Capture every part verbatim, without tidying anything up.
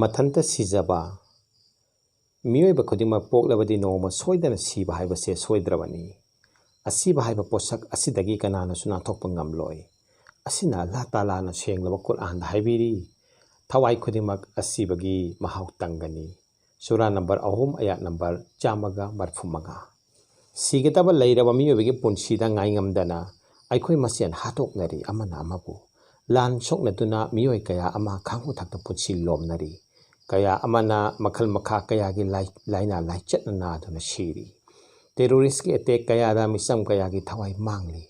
ꯃꯊꯟꯇ ꯁꯤꯖꯕ꯫ ꯃꯤꯑꯣꯏꯕ ꯈꯨꯗꯤꯡꯃꯛ ꯄꯣꯛꯂꯕꯗꯤ ꯅꯣꯡꯃ ꯁꯣꯏꯗꯅ ꯁꯤꯕ ꯍꯥꯏꯕꯁꯦ ꯁꯣꯏꯗ꯭ꯔꯕꯅꯤ꯫ ꯑꯁꯤꯕ ꯍꯥꯏꯕ ꯄꯣꯠꯁꯛ ꯑꯁꯤꯗꯒꯤ ꯀꯅꯥꯅꯁꯨ ꯅꯥꯟꯊꯣꯛꯄ ꯉꯝꯂꯣꯏ꯫ ꯑꯁꯤꯅ ꯑꯜꯂꯥꯍ ꯇꯥꯂꯥꯅ ꯁꯦꯡꯂꯕ ꯀꯨꯔꯑꯥꯟꯗ ꯍꯥꯏꯕꯤꯔꯤ, "ꯊꯋꯥꯏ ꯈꯨꯗꯤꯡꯃꯛ ꯑꯁꯤꯕꯒꯤ ꯃꯍꯥꯎ ꯇꯪꯒꯅꯤ"꯫ ꯁꯨꯔꯥ ꯅꯝꯕꯔ ꯑꯍꯨꯝ, ꯑꯌꯥꯠ ꯅꯝꯕꯔ ꯆꯥꯝꯃꯒ ꯃꯔꯤꯐꯨ ꯃꯉꯥ꯫ ꯁꯤꯒꯗꯕ ꯂꯩꯔꯕ ꯃꯤꯑꯣꯏꯕꯒꯤ ꯄꯨꯟꯁꯤꯗ ꯉꯥꯏꯉꯝꯗꯅ ꯑꯩꯈꯣꯏ ꯃꯁꯦꯟ ꯍꯥꯠꯇꯣꯛꯅꯔꯤ ꯑꯃꯅ ꯑꯃꯕꯨ꯫ ꯂꯥꯟ ꯁꯣꯛꯅꯗꯨꯅ ꯃꯤꯑꯣꯏ ꯀꯌꯥ ꯑꯃ ꯈꯥꯡꯉꯨ ꯊꯛꯇ ꯄꯨꯟꯁꯤ ꯂꯣꯝꯅꯔꯤ꯫ ꯀꯌꯥ ꯑꯃꯅ ꯃꯈꯜ ꯃꯈꯥ ꯀꯌꯥꯒꯤ ꯂꯥꯏ-, ꯂꯥꯏꯅꯥ ꯂꯥꯏꯆꯠꯅ ꯅꯥꯗꯨꯅ ꯁꯤꯔꯤ꯫ ꯇꯦꯔꯣꯔꯤꯁꯀꯤ ꯑꯦꯇꯦꯛ ꯀꯌꯥꯗ ꯃꯤꯆꯝ ꯀꯌꯥꯒꯤ ꯊꯋꯥꯏ ꯃꯥꯡꯂꯤ꯫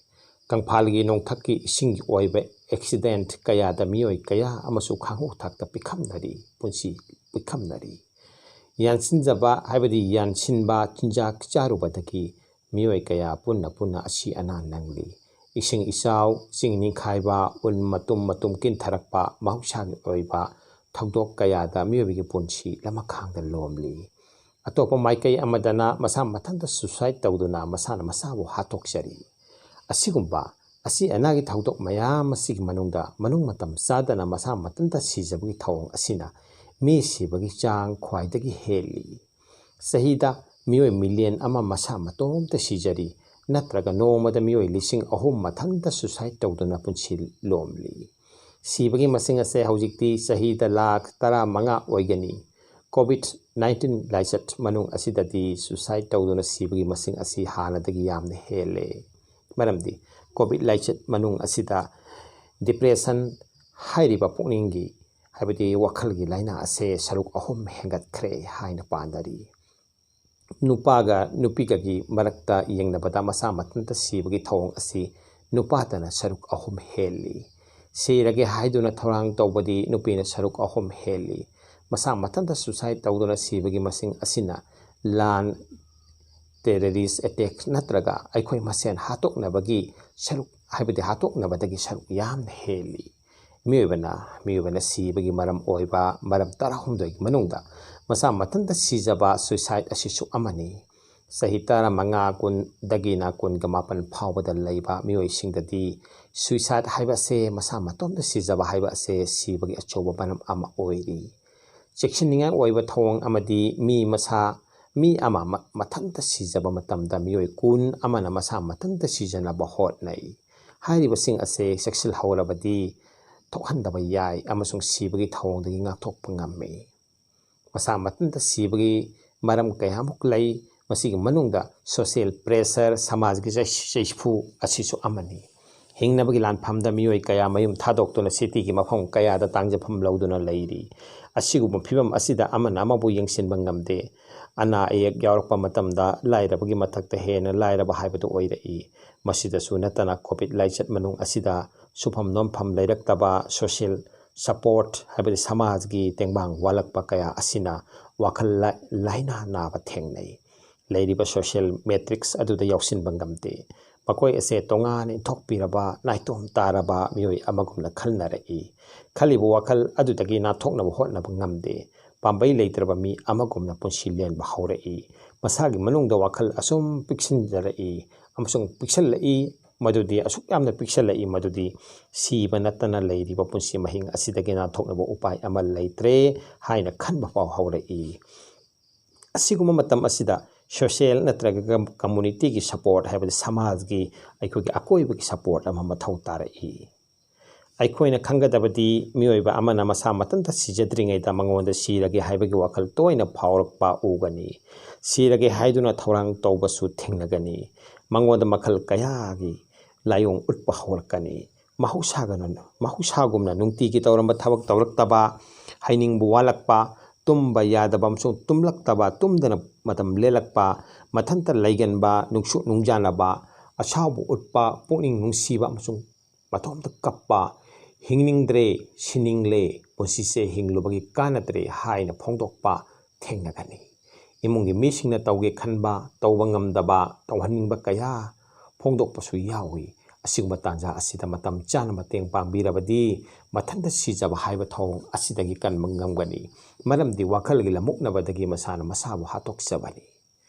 ꯀꯪꯐꯥꯜꯒꯤ ꯅꯣꯡꯊꯛꯀꯤ ꯏꯁꯤꯡꯒꯤ ꯑꯣꯏꯕ ꯑꯦꯛꯁꯤꯗꯦꯟꯠ ꯀꯌꯥꯗ ꯃꯤꯑꯣꯏ ꯀꯌꯥ ꯑꯃꯁꯨ ꯈꯥꯡꯉꯨ ꯊꯛꯇ ꯄꯤꯈꯝꯅꯔꯤ, ꯄꯨꯟꯁꯤ ꯄꯤꯈꯝꯅꯔꯤ꯫ ꯌꯥꯟꯁꯤꯟꯖꯕ ꯍꯥꯏꯕꯗꯤ ꯌꯥꯟꯁꯤꯟꯕ ꯆꯤꯟꯖꯥꯛ ꯆꯥꯔꯨꯕꯗꯒꯤ ꯃꯤꯑꯣꯏ ꯀꯌꯥ ꯄꯨꯟꯅ ꯄꯨꯟꯅ ꯑꯁꯤ ꯑꯅꯥ ꯅꯪꯂꯤ꯫ ꯏꯁꯤꯡ ꯏꯆꯥꯎ, ꯆꯤꯡ ꯅꯤꯡꯈꯥꯏꯕ, ꯎꯟ ꯃꯇꯨꯝ ꯃꯇꯨꯝ ꯀꯤꯟꯊꯔꯛꯄ ꯃꯍꯧꯁꯥꯒꯤ ꯑꯣꯏꯕ ꯊꯧꯗꯣꯛ ꯀꯌꯥꯗ ꯃꯤꯑꯣꯏꯕꯒꯤ ꯄꯨꯟꯁꯤ ꯂꯃꯈꯥꯡꯗ ꯂꯣꯝꯂꯤ꯫ ꯑꯇꯣꯞꯄ ꯃꯥꯏꯀꯩ ꯑꯃꯗꯅ ꯃꯁꯥ ꯃꯊꯟꯇ ꯁꯨꯁꯥꯏꯠ ꯇꯧꯗꯨꯅ ꯃꯁꯥꯅ ꯃꯁꯥꯕꯨ ꯍꯥꯠꯇꯣꯛꯆꯔꯤ꯫ ꯑꯁꯤꯒꯨꯝꯕ ꯑꯁꯤ ꯑꯅꯥꯒꯤ ꯊꯧꯗꯣꯛ ꯃꯌꯥꯝ ꯑꯁꯤꯒꯤ ꯃꯅꯨꯡꯗ ꯃꯅꯨꯡ ꯃꯇꯝ ꯆꯥꯗꯅ ꯃꯁꯥ ꯃꯊꯟꯇ ꯁꯤꯖꯕꯒꯤ ꯊꯧꯑꯣꯡ ꯑꯁꯤꯅ ꯃꯤ ꯁꯤꯕꯒꯤ ꯆꯥꯡ ꯈ꯭ꯋꯥꯏꯗꯒꯤ ꯍꯦꯜꯂꯤ꯫ ꯆꯍꯤꯗ ꯃꯤꯑꯣꯏ ꯃꯤꯂꯤꯌꯟ ꯑꯃ ꯃꯁꯥ ꯃꯇꯣꯝꯇ ꯁꯤꯖꯔꯤ, ꯅꯠꯇ꯭ꯔꯒ ꯅꯣꯡꯃꯗ ꯃꯤꯑꯣꯏ ꯂꯤꯁꯤꯡ ꯑꯍꯨꯝ ꯃꯊꯟꯇ ꯁꯨꯁꯥꯏꯠ ꯇꯧꯗꯨꯅ ꯄꯨꯟꯁꯤ ꯂꯣꯝꯂꯤ꯫ ꯁꯤꯕꯒꯤ ꯃꯁꯤꯡ ꯑꯁꯦ ꯍꯧꯖꯤꯛꯇꯤ ꯆꯍꯤꯗ ꯂꯥꯈ ꯇꯔꯥꯃꯉꯥ ꯑꯣꯏꯒꯅꯤ꯫ ꯀꯣꯚꯤꯗ ꯅꯥꯏꯟꯇꯤꯟ ꯂꯥꯏꯆꯠ ꯃꯅꯨꯡ ꯑꯁꯤꯗꯗꯤ ꯁꯨꯁꯥꯏꯠ ꯇꯧꯗꯨꯅ ꯁꯤꯕꯒꯤ ꯃꯁꯤꯡ ꯑꯁꯤ ꯍꯥꯟꯅꯗꯒꯤ ꯌꯥꯝꯅ ꯍꯦꯜꯂꯦ꯫ ꯃꯔꯝꯗꯤ ꯀꯣꯚꯤꯗ ꯂꯥꯏꯆꯠ ꯃꯅꯨꯡ ꯑꯁꯤꯗ ꯗꯤꯄ꯭ꯔꯦꯁꯟ ꯍꯥꯏꯔꯤꯕ ꯄꯨꯛꯅꯤꯡꯒꯤ, ꯍꯥꯏꯕꯗꯤ ꯋꯥꯈꯜꯒꯤ ꯂꯥꯏꯅꯥ ꯑꯁꯦ ꯁꯔꯨꯛ ꯑꯍꯨꯝ ꯍꯦꯟꯒꯠꯈ꯭ꯔꯦ ꯍꯥꯏꯅ ꯄꯥꯟꯅꯔꯤ꯫ ꯅꯨꯄꯥꯒ ꯅꯨꯄꯤꯒꯒꯤ ꯃꯔꯛꯇ ꯌꯦꯡꯅꯕꯗ ꯃꯁꯥ ꯃꯊꯟꯇ ꯁꯤꯕꯒꯤ ꯊꯧꯑꯣꯡ ꯑꯁꯤ ꯅꯨꯄꯥꯗꯅ ꯁꯔꯨꯛ ꯑꯍꯨꯝ ꯍꯦꯜꯂꯤ꯫ ꯁꯤꯔꯒꯦ ꯍꯥꯏꯗꯨꯅ ꯊꯧꯔꯥꯡ ꯇꯧꯕꯗꯤ ꯅꯨꯄꯤꯅ ꯁꯔꯨꯛ ꯑꯍꯨꯝ ꯍꯦꯜꯂꯤ꯫ ꯃꯁꯥ ꯃꯊꯟꯇ ꯁꯨꯁꯥꯏꯠ ꯇꯧꯗꯨꯅ ꯁꯤꯕꯒꯤ ꯃꯁꯤꯡ ꯑꯁꯤꯅ ꯂꯥꯟ, ꯇꯦꯔꯔꯤꯁ ꯑꯦꯇꯦꯛ ꯅꯠꯇ꯭ꯔꯒ ꯑꯩꯈꯣꯏ ꯃꯁꯦꯟ ꯍꯥꯠꯇꯣꯛꯅꯕꯒꯤ ꯁꯔꯨꯛ, ꯍꯥꯏꯕꯗꯤ ꯍꯥꯠꯇꯣꯛꯅꯕꯗꯒꯤ ꯁꯔꯨꯛ ꯌꯥꯝꯅ ꯍꯦꯜꯂꯤ꯫ ꯃꯤꯑꯣꯏꯕꯅ, ꯃꯤꯑꯣꯏꯕꯅ ꯁꯤꯕꯒꯤ ꯃꯔꯝ ꯑꯣꯏꯕ ꯃꯔꯝ ꯇꯔꯥꯍꯨꯝꯗꯣꯏꯒꯤ ꯃꯅꯨꯡꯗ ꯃꯁꯥ ꯃꯊꯟꯇ ꯁꯤꯖꯕ, ꯁꯨꯏꯁꯥꯏꯠ, ꯑꯁꯤꯁꯨ ꯑꯃꯅꯤ꯫ ꯆꯍꯤ ꯇꯔꯥꯃꯉꯥ, ꯀꯨꯟꯗꯒꯤꯅ ꯀꯨꯟꯒ ꯃꯥꯄꯟ ꯐꯥꯎꯕꯗ ꯂꯩꯕ ꯃꯤꯑꯣꯏꯁꯤꯡꯗꯗꯤ ꯁꯨꯏꯁꯥꯏꯠ ꯍꯥꯏꯕ ꯑꯁꯦ, ꯃꯁꯥ ꯃꯇꯣꯝꯇ ꯁꯤꯖꯕ ꯍꯥꯏꯕ ꯑꯁꯦ ꯁꯤꯕꯒꯤ ꯑꯆꯧꯕ ꯃꯔꯝ ꯑꯃ ꯑꯣꯏꯔꯤ꯫ ꯆꯦꯛꯁꯤꯟꯅꯤꯡꯉꯥꯏ ꯑꯣꯏꯕ ꯊꯧꯑꯣꯡ ꯑꯃꯗꯤ ꯃꯤ ꯃꯁꯥ, ꯃꯤ ꯑꯃ ꯃ-, ꯃꯊꯟꯇ ꯁꯤꯖꯕ ꯃꯇꯝꯗ ꯃꯤꯑꯣꯏ ꯀꯨꯟ ꯑꯃꯅ ꯃꯁꯥ ꯃꯊꯟꯇ ꯁꯤꯖꯅꯕ ꯍꯣꯠꯅꯩ꯫ ꯍꯥꯏꯔꯤꯕꯁꯤꯡ ꯑꯁꯦ ꯆꯦꯛꯁꯤꯜꯍꯧꯔꯕꯗꯤ ꯊꯣꯛꯍꯟꯗꯕ ꯌꯥꯏ ꯑꯃꯁꯨꯡ ꯁꯤꯕꯒꯤ ꯊꯧꯑꯣꯡꯗꯒꯤ ꯉꯥꯛꯊꯣꯛꯄ ꯉꯝꯃꯤ꯫ ꯃꯁꯥ ꯃꯊꯟꯇ ꯁꯤꯕꯒꯤ ꯃꯔꯝ ꯀꯌꯥꯃꯨꯛ ꯂꯩ꯫ ꯃꯁꯤꯒꯤ ꯃꯅꯨꯡꯗ social pressure, ꯁꯃꯥꯖꯒꯤ ꯆꯩ-, ꯆꯩꯐꯨ ꯑꯁꯤꯁꯨ ꯑꯃꯅꯤ꯫ ꯍꯤꯡꯅꯕꯒꯤ ꯂꯥꯟꯐꯝꯗ ꯃꯤꯑꯣꯏ ꯀꯌꯥ ꯃꯌꯨꯝ ꯊꯥꯗꯣꯛꯇꯨꯅ cityꯒꯤ ꯃꯐꯝ ꯀꯌꯥꯗ ꯇꯥꯡꯖꯐꯝ ꯂꯧꯗꯨꯅ ꯂꯩꯔꯤ꯫ ꯑꯁꯤꯒꯨꯝꯕ ꯐꯤꯕꯝ ꯑꯁꯤꯗ ꯑꯃꯅ ꯑꯃꯕꯨ ꯌꯦꯡꯁꯤꯟꯕ ꯉꯝꯗꯦ꯫ ꯑꯅꯥ ꯑꯌꯦꯛ ꯌꯥꯎꯔꯛꯄ ꯃꯇꯝꯗ ꯂꯥꯏꯔꯕꯒꯤ ꯃꯊꯛꯇ ꯍꯦꯟꯅ ꯂꯥꯏꯔꯕ ꯍꯥꯏꯕꯗꯨ ꯑꯣꯏꯔꯛꯏ꯫ ꯃꯁꯤꯗꯁꯨ ꯅꯠꯇꯅ COVID ꯂꯥꯏꯆꯠ ꯃꯅꯨꯡ ꯑꯁꯤꯗ ꯁꯨꯐꯝ ꯅꯣꯝꯐꯝ ꯂꯩꯔꯛꯇꯕ, social support ꯍꯥꯏꯕꯗꯤ ꯁꯃꯥꯖꯒꯤ ꯇꯦꯡꯕꯥꯡ ꯋꯥꯠꯂꯛꯄ ꯀꯌꯥ ꯑꯁꯤꯅ ꯋꯥꯈꯜ ꯂꯥ-, ꯂꯥꯏꯅꯥ ꯅꯥꯕ ꯊꯦꯡꯅꯩ꯫ ꯂꯩꯔꯤꯕ social matrix ꯑꯗꯨꯗ ꯌꯥꯎꯁꯤꯟꯕ ꯉꯝꯗꯦ꯫ ꯃꯈꯣꯏ ꯑꯁꯦ ꯇꯣꯉꯥꯟꯅ ꯏꯟꯊꯣꯛꯄꯤꯔꯕ, ꯅꯥꯏꯇꯣꯝ ꯇꯥꯔꯕ ꯃꯤꯑꯣꯏ ꯑꯃꯒꯨꯝꯅ ꯈꯟꯅꯔꯛꯏ꯫ ꯈꯜꯂꯤꯕ ꯋꯥꯈꯜ ꯑꯗꯨꯗꯒꯤ ꯅꯥꯟꯊꯣꯛꯅꯕ ꯍꯣꯠꯅꯕ ꯉꯝꯗꯦ꯫ ꯄꯥꯝꯕꯩ ꯂꯩꯇ꯭ꯔꯕ ꯃꯤ ꯑꯃꯒꯨꯝꯅ ꯄꯨꯟꯁꯤ ꯂꯦꯟꯕ ꯍꯧꯔꯛꯏ꯫ ꯃꯁꯥꯒꯤ ꯃꯅꯨꯡꯗ ꯋꯥꯈꯜ ꯑꯁꯨꯝ ꯄꯤꯛꯁꯤꯟꯖꯔꯛꯏ ꯑꯃꯁꯨꯡ ꯄꯤꯛꯁꯜꯂꯛꯏ, ꯃꯗꯨꯗꯤ ꯑꯁꯨꯛ ꯌꯥꯝꯅ ꯄꯤꯛꯁꯜꯂꯛꯏ ꯃꯗꯨꯗꯤ ꯁꯤꯕ ꯅꯠꯇꯅ ꯂꯩꯔꯤꯕ ꯄꯨꯟꯁꯤ ꯃꯍꯤꯡ ꯑꯁꯤꯗꯒꯤ ꯅꯥꯟꯊꯣꯛꯅꯕ ꯎꯄꯥꯏ ꯑꯃ ꯂꯩꯇ꯭ꯔꯦ ꯍꯥꯏꯅ ꯈꯟꯕ ꯐꯥꯎ ꯍꯧꯔꯛꯏ꯫ ꯑꯁꯤꯒꯨꯝꯕ ꯃꯇꯝ ꯑꯁꯤꯗ social ꯅꯠꯇ꯭ꯔꯒ communityꯒꯤ support, ꯍꯥꯏꯕꯗꯤ ꯁꯃꯥꯖꯒꯤ, ꯑꯩꯈꯣꯏꯒꯤ ꯑꯀꯣꯏꯕꯒꯤ support ꯑꯃ ꯃꯊꯧ ꯇꯥꯔꯛꯏ꯫ ꯑꯩꯈꯣꯏꯅ ꯈꯪꯒꯗꯕꯗꯤ, ꯃꯤꯑꯣꯏꯕ ꯑꯃꯅ ꯃꯁꯥ ꯃꯊꯟꯇ ꯁꯤꯖꯗ꯭ꯔꯤꯉꯩꯗ ꯃꯉꯣꯟꯗ ꯁꯤꯔꯒꯦ ꯍꯥꯏꯕꯒꯤ ꯋꯥꯈꯜ ꯇꯣꯏꯅ ꯐꯥꯎꯔꯛꯄ ꯎꯒꯅꯤ꯫ ꯁꯤꯔꯒꯦ ꯍꯥꯏꯗꯨꯅ ꯊꯧꯔꯥꯡ ꯇꯧꯕꯁꯨ ꯊꯦꯡꯅꯒꯅꯤ꯫ ꯃꯉꯣꯟꯗ ꯃꯈꯜ ꯀꯌꯥꯒꯤ ꯂꯥꯏꯑꯣꯡ ꯎꯠꯄ ꯍꯧꯔꯛꯀꯅꯤ꯫ ꯃꯍꯧꯁꯥꯒꯅ-, ꯃꯍꯧꯁꯥꯒꯨꯝꯅ ꯅꯨꯡꯇꯤꯒꯤ ꯇꯧꯔꯝꯕ ꯊꯕꯛ ꯇꯧꯔꯛꯇꯕ, ꯍꯩꯅꯤꯡꯕ ꯋꯥꯠꯂꯛꯄ, ꯇꯨꯝꯕ ꯌꯥꯗꯕ ꯑꯃꯁꯨꯡ ꯇꯨꯝꯂꯛꯇꯕ, ꯇꯨꯝꯗꯅ ꯃꯇꯝ ꯂꯦꯜꯂꯛꯄ, ꯃꯊꯟꯇ ꯂꯩꯒꯟꯕ, ꯅꯨꯡꯁꯨꯛ ꯅꯨꯡꯖꯥꯅꯕ, ꯑꯁꯥꯎꯕ ꯎꯠꯄ, ꯄꯨꯛꯅꯤꯡ ꯅꯨꯡꯁꯤꯕ ꯑꯃꯁꯨꯡ ꯃꯇꯣꯝꯇ ꯀꯞꯄ, ꯍꯤꯡꯅꯤꯡꯗ꯭ꯔꯦ, ꯁꯤꯅꯤꯡꯂꯦ, ꯄꯨꯟꯁꯤꯁꯦ ꯍꯤꯡꯂꯨꯕꯒꯤ ꯀꯥꯟꯅꯗ꯭ꯔꯦ ꯍꯥꯏꯅ ꯐꯣꯡꯗꯣꯛꯄ ꯊꯦꯡꯅꯒꯅꯤ꯫ ꯏꯃꯨꯡꯒꯤ ꯃꯤꯁꯤꯡꯅ ꯇꯧꯒꯦ ꯈꯟꯕ, ꯇꯧꯕ ꯉꯝꯗꯕ, ꯇꯧꯍꯟꯅꯤꯡꯕ ꯀꯌꯥ ꯐꯣꯡꯗꯣꯛꯄꯁꯨ ꯌꯥꯎꯏ꯫ ꯑꯁꯤꯒꯨꯝꯕ ꯇꯥꯟꯖꯥ ꯑꯁꯤꯗ ꯃꯇꯝ ꯆꯥꯅ ꯃꯇꯦꯡ ꯄꯥꯡꯕꯤꯔꯕꯗꯤ ꯃꯊꯟꯇ ꯁꯤꯖꯕ ꯍꯥꯏꯕ ꯊꯧꯑꯣꯡ ꯑꯁꯤꯗꯒꯤ ꯀꯟꯕ ꯉꯝꯒꯅꯤ꯫ ꯃꯔꯝꯗꯤ ꯋꯥꯈꯜꯒꯤ ꯂꯃꯨꯛꯅꯕꯗꯒꯤ ꯃꯁꯥꯅ ꯃꯁꯥꯕꯨ ꯍꯥꯠꯇꯣꯛꯆꯕꯅꯤ꯫